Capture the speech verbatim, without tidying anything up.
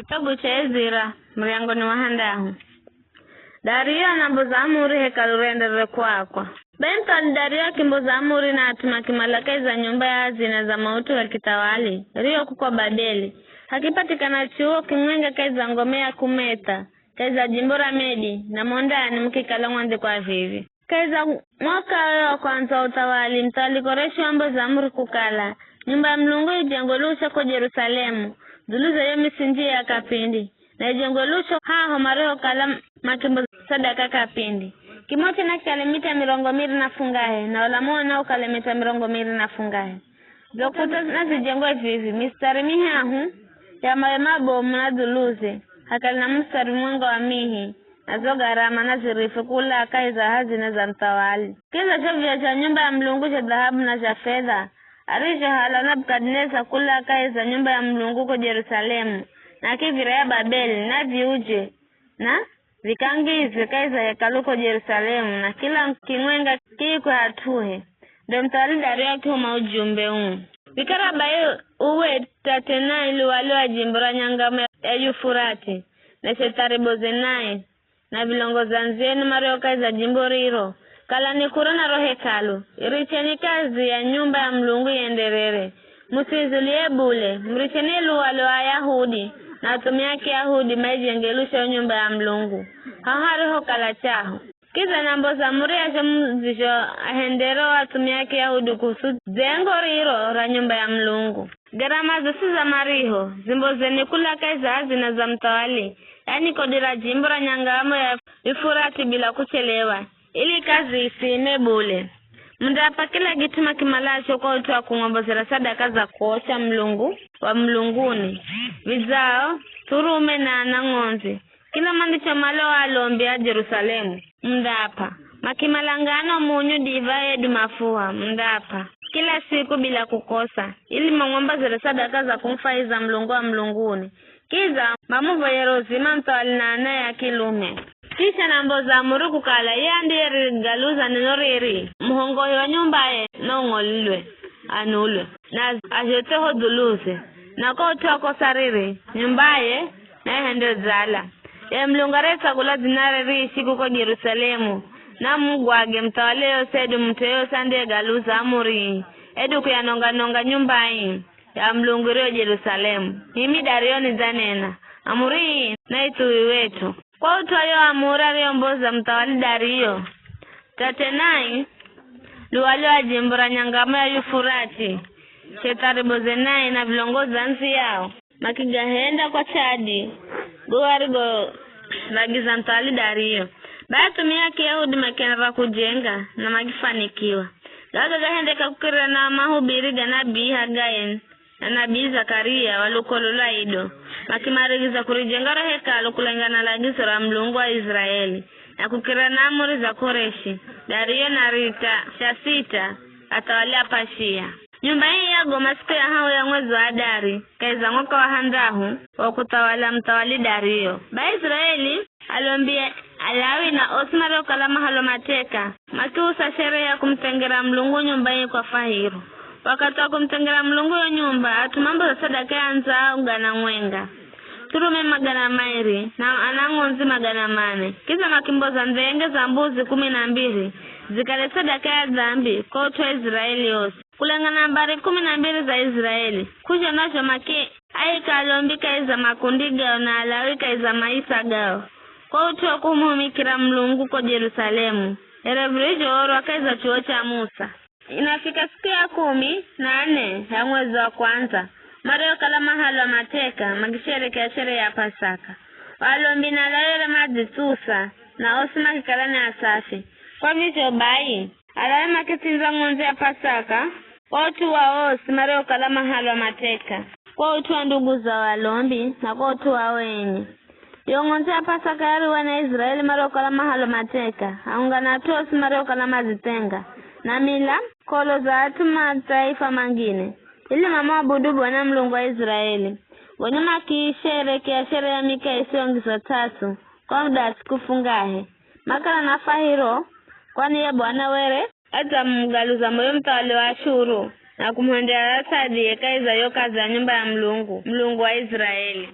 Kitabu cha Ezira, muryango ni wa handahu. Dario anamboza amuri hekalu rienderere kuakwa. Bai muthawali Dario akimboza amuri na at'u makimala kahi za nyumba ya hazina za maut'u ga kithawali, rio kuko Babeli. Hakipatikana chuwo kimwenga kahi za ngome ya Kumetha, kahi za jimbo ra Medi, na mo ndani mukikala mwandhikwa vivi. Kahi za mwaka wa kwandza wa uthawali, muthawali Koreshi wamboza amuri kukala, nyumba ya Mulungu ijengwe lusha ko Jerusalemu, dzulu za yo misinji ya kapindi, na ijengwe lusha haho marihokala makimboza sadaka kapindi. Kimo china kikale mita mirongo miri na fungahe, na ulamuo nao ukale mita mirongo miri na fungahe. Zo kuta nazijengwe vivi, mistari mihahu ya mawe mabomu na dzuluze, hakale na mustari mumwenga wa mihi, na zo garama nazirifwe kula kahi za hazina za muthawali. Kidza cho viya cha nyumba ya Mulungu cha dhahabu na cha fedha, arizhohala Nebukadineza kula kahi za nyumba ya Mulungu ko Jerusalemu, na akiviraya Babeli, naviuje, na vikangizwe kahi za hekalu ko Jerusalemu, na kila kimwenga kiikwe hat'uhe. Ndo muthawali Dario akihuma ujumbe uu. Vikara bai uwe Tatenai, luwali wa jimbo ra nyangamo ya Yufurati, na Shethari-Bozenai, na vilongozi andziyenu mario kahi za jimbo riro, kalani kure na ro hekalu, iricheni kazi ya nyumba ya Mulungu ienderere. Musiizulie bule, muricheni luwali wa Ayahudi na athumia a Kiyahudi maijenge lusha yo nyumba ya Mulungu, haho harihokala chaho. Kidza namboza amuri azho mudzizho ahendero athumia a Kiyahudi kuhusu dzengo riro ra nyumba ya Mulungu. Garama zosi za mariho, zimbozeni kula kahi za hazina za muthawali, yani kodi ra jimbo ra nyangamo ya Yufurati bila kuchelewa, ili kazi isiime bule. Mundap'a kila kit'u makimalacho kwa ut'u wa kumwombozera sadaka za kuocha Mulungu wa mulunguni, vidzao, thurume na ana ng'ondzi, kila mandichomala o alombi a Jerusalemu, mundap'a. Makimala ngano, munyu, divai, hedu mafuha, mundap'a, kila siku bila kukosa, ili mamwombozere sadaka za kumufwahiza Mulungu wa mulunguni. Kidza mamuvoyere uzima muthawali na anaye a kilume. Kisha namboza amuri kukala, iye andiyerigaluza neno riri, muhongohi wa nyumbaye naung'olilwe, anulwe, na azhotse ho dzuluze, na kwa ut'u wa kosa riri, nyumbaye naihende dzala. Ye Mulungu ariyetsagula dzinare riishi kuko Jerusalemu, namugwage muthawali yoyosi hedu mut'u yoyosi andiyegaluza amuri ii, hedu kuyanonga-nonga nyumba ii ya Mulungu iriyo Jerusalemu. Mimi Dario nidzanena, amuri ii naithuwiwet'o. Kwa ut'u wa yo amuri ariyomboza muthawali Dario, Tatenai, luwali wa jimbo ra nyangamo ya Yufurati, Shethari-Bozenai na vilongozi andziyao, makigahenda kwa chadi go arigolagiza muthawali Dario. Bai athumia a Kiyahudi makienderera kujenga, na makifanikiwa. Gaga gahendeka kukirira na mahubiri ga nabii Hagai na nabii Zakaria wa lukolo lwa Ido, makimarigiza kurijenga ro hekalu kulingana na lagizo ra Mulungu wa Iziraeli, na kukirira na amuri za Koreshi, Dario na Aritashasita, athawali a Pashia. Nyumba ii yagoma siku ya hahu ya mwezi wa Adari, kahi za mwaka wa handahu wa kuthawala muthawali Dario. Bai Iziraeli, alombi, Alawi na osi mariokala mahalwa mateka, makiusa sherehe ya kumuthengera Mulungu nyumba ii kwa fahiro. Wakathi wa kumuthengera Mulungu yo nyumba, at'u mamboza sadaka ya ndzao gana mwenga, thurume magana mairi, na ana ng'ondzi magana mane. Kidza makimboza ndhenge za mbuzi kumi na mbiri, zikale sadaka ya dhambi kwa ut'u wa Iziraeli osi. Kulengana na mbari kumi na mbiri za Iziraeli, k'uzhona zho maki aika alombi kahi za makundi gao na Alawi kahi za maisa gao, kwa ut'u wa kumuhumikira Mulungu ko Jerusalemu, here virizhoorwa kahi za chuwo cha Musa. Inafika siku ya kumi na nne ya mwezi wa kwandza, mariokala mahalwa mateka, makisherekea sherehe ya P'asaka. O alombi na Alawi were madzitsusa, na osi makikala ni asafi. Kwa vizho bai, Alawi makitsindza ng'ondzi ya P'asaka, kwa ut'u wa osi mariokala mahalwa mateka, kwa ut'u wa ndugu za o alombi, na kwa ut'u wao enye. Yo ng'ondzi ya P'asaka yariwa ni Aiziraeli mariokala mahalwa mateka, haungana at'u osi mariokala madzithenga, na mila, kolo za at'u mataifa mangine, ili mamuabudu Bwana Mulungu wa Iziraeli. Gonya makiisherekea sherehe ya mika isiongizwa t'asu, kwa muda wa siku fungahe. Makala na fahiro, kwani ye Bwana were adzamugaluza moyo muthawali wa Ashuru, na kumuhendera Rasadhi ye kahi za yo kazi ya nyumba ya Mulungu, Mulungu wa Iziraeli.